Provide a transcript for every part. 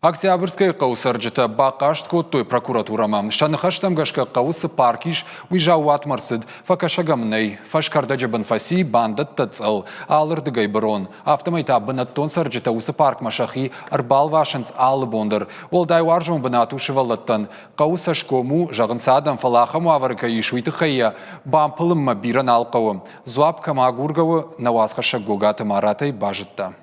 Октябрьскӕйы хъӕуы цӕрджытӕ бахъаст кодтой прокуратурӕмӕ. Сӕ ныхӕстӕм гӕсгӕ хъӕуы цы парк ис, уый заууатмӕ рцыд. Фӕкӕсӕг ӕм нӕй. Фӕскӕрдӕджы бын фӕци, бандӕттӕ цъӕл, алырдыгӕй бырон. Афтӕмӕй та бынӕттон цӕрджытӕ уыцы паркмӕ сӕхи ӕрбалвасынц алы бон дӕр. Уӕлдай уарзон бынат у сывӕллӕттӕн. Хъӕуы цӕсгом у, зӕгъынц адӕм, фӕлӕ ахӕм уавӕры кӕй ис, уый тыххӕй йӕ бампылынмӕ бирӕ нал хъӕуы. Дзуапп кӕм агургӕ у, нӕ уацхӕссӕг Гогаты Маратӕй базыдта.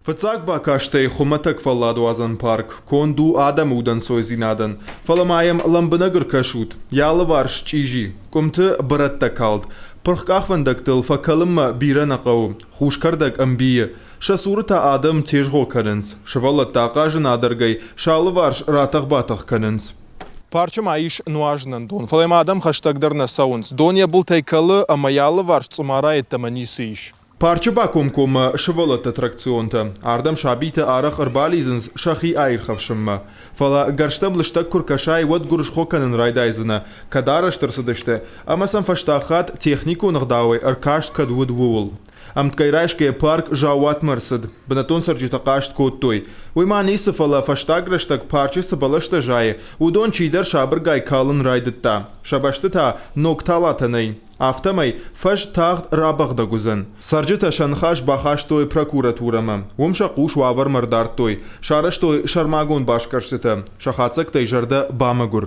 Фыццаг бакастӕй хуымӕтӕг фӕлладуадзӕн парк конд у адӕмы удӕнцойдзинадӕн, фӕлӕ ма йӕм лӕмбынӕг ӕркӕсут, йӕ алыварс чъизи, къуымты бырӕттӕ калд, пырх къахвӕндӕгтыл фӕкӕлынмӕ бирӕ нӕ хъӕуы, хус кӕрдӕг ӕмбийы, сӕ цуры та адӕм тезгъо кӕнынц, сывӕллӕттӕ ахъазын адӕргӕй сӕ алыварс ратӕх-батӕх кӕнынц. Парчы ма ис нуазынӕн дон, фӕлӕ ма адӕм хӕстӕгдӕр нӕ цӕуынц. Дон йӕ былтӕй кӕлы ӕмӕ йӕ алыварс цъымара йеддӕмӕ ницы ис. Парчы бакомкоммӕ сывӕллӕтты аттракционтӕ. Ардӕм сабитӕ арӕх ӕрбалидзынц сӕхи аирхӕфсынмӕ. Фӕлӕ гӕрзтӕм лыстӕг куы ркӕсай, уӕд гуырысхо кӕнын райдайдзынӕ, кӕд арӕзт ӕрцыдысты ӕмӕ сӕм фӕстаг хатт техникон ӕгъдауӕй ӕркаст кӕд уыд, ууыл. Ӕмткӕй райсгӕйӕ парк заууатмӕ ӕрцыд. Бынӕттон цӕрджытӕ хъаст кодтой. Уый ма ницы, фӕлӕ фӕстаг рӕстӕг парчы цы бӕлӕстӕ зайы, уыдон чидӕр сабыргай калын райдыдта. Сӕ бӕсты та ног талатӕ нӕй. Афтӕмӕй, фӕз тагъд рабӕгъдӕг уыдзӕн. Цӕрджытӕ сӕ ныхас бахастой прокуратурӕмӕ. Уым сӕ хъус уавӕрмӕ ӕрдардтой, сарӕзтой сӕрмагонд басгӕрстытӕ. Сӕ хатдзӕгтӕй зӕрдӕ бамӕгуыр.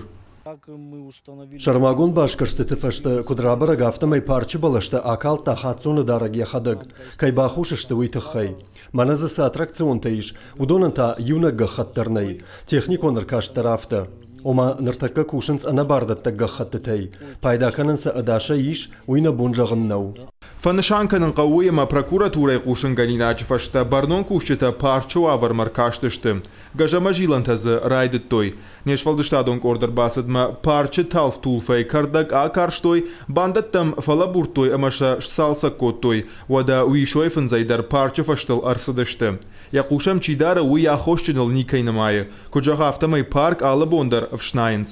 Сӕрмагонд басгӕрстыты фӕстӕ куыд рабӕрӕг, афтӕмӕй парчы бӕлӕстӕ акалдта хаццоны дарӕг йӕхӕдӕг, кӕй бахус сты, уый тыххӕй. Мӕнӕ дзы цы аттракционтӕ ис, уыдонӕн та иунӕг гӕххӕтт дӕр нӕй. Техникон ӕркаст дӕр афтӕ. Ома, ныртӕккӕ кусынц ӕнӕбардӕттӕг гӕххӕттытӕй. Пайда кӕнын сӕ ӕдасӕй ис, уый нӕ бон зӕгъын нӕу. Фӕнысан кӕнын хъӕуы уый, ӕмӕ прокуратурӕйы хъусынгӕнинаджы фӕстӕ бӕрнон кусджытӕ парчы уавӕрмӕ ркастысты. Гӕзӕмӕ зилӕнтӕ дзы райдыдтой. Не сфӕлдыстадон къорд ӕрбацыдмӕ парчы талф-тулфӕй кӕрдӕг акарстой, бандӕттӕм фӕлӕбурдтой ӕмӕ сӕ сцалцӕг кодтой. Уӕдӕ уисойы фындзӕй дӕр парчы фӕстыл ӕрцыдысты. Йӕ хъус ӕм чи дары, уый аххосджыныл никӕй нымайы. Куыд зӕгъы, афтӕмӕй парк алы бон дӕр ӕфснайынц.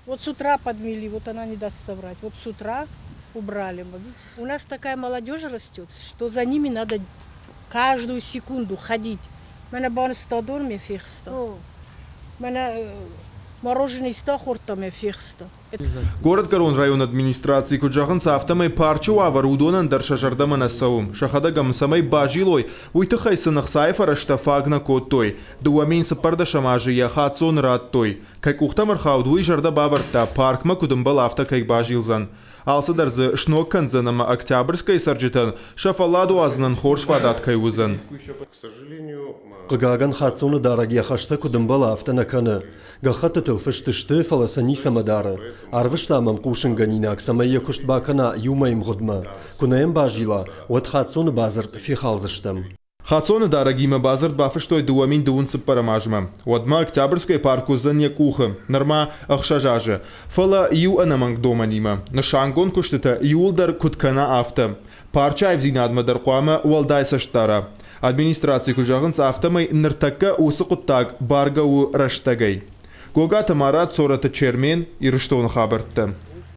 Вот с утра подмели, вот она не даст соврать. Вот с утра убрали мы. У нас такая молодежь растет, что за ними надо каждую секунду ходить. Мӕнӕ банызта дон ме фехста. Мӕнӕ мороженое иста хордта ме фехста. Горӕтгӕрон районы администрацийы куыд зӕгъынц, афтӕмӕй парчы уавӕр уыдонӕн дӕр сӕ зӕрдӕмӕ нӕ цӕуы. Сӕхӕдӕг ӕм цӕмӕй базилой, уый тыххӕй сын ӕхцайы фӕрӕзтӕ фаг нӕ кодтой. 2014 азы йӕ хаццоны радтой. Кӕй къухтӕм ӕрхауд, уый зӕрдӕ бавӕрдта, паркмӕ куыд ӕмбӕлы, афтӕ кӕй базилдзӕн. Алцыдӕр дзы сног кӕндзӕн ӕмӕ Октябрьскӕйы цӕрджытӕн сӕ фӕллад уадзынӕн хорз фадат кӕй уыдзӕн. Хъыгагӕн, хаццоны дарӕг йӕ хӕстӕ куыд ӕмбӕлы, афтӕ нӕ кӕны. Гӕххӕттытыл фыст сты, фӕлӕ сӕ ницӕмӕ дары. Арвыста мӕм хъусынгӕнинаг, цӕмӕй йӕ куыст бакӕна иумӕйы мгъуыдмӕ. Куы нӕ йӕм базила, уӕд хаццоны бадзырд фехалдзыстӕм. Хаццоны дарӕгимӕ бадзырд бафыстой 2024 азмӕ. Уӕдмӕ Октябрьскӕйы парк уыдзӕн йӕ къухы, нырма ӕхсӕз азы. Фӕлӕ иу ӕнӕмӕнг домӕнимӕ, нысангонд куыстытӕ иууылдӕр куыд кӕна, афтӕ. Парчы аивдзинадмӕ дӕр хъуамӕ уӕлдай цӕст дара. Администрацийы куыд зӕгъынц, афтӕмӕй ныртӕккӕ уыцы хъуыддаг баргӕ у рӕстӕгӕй. Гогаты Марат, Цорӕты Чермен, Ирыстоны хабӕрттӕ.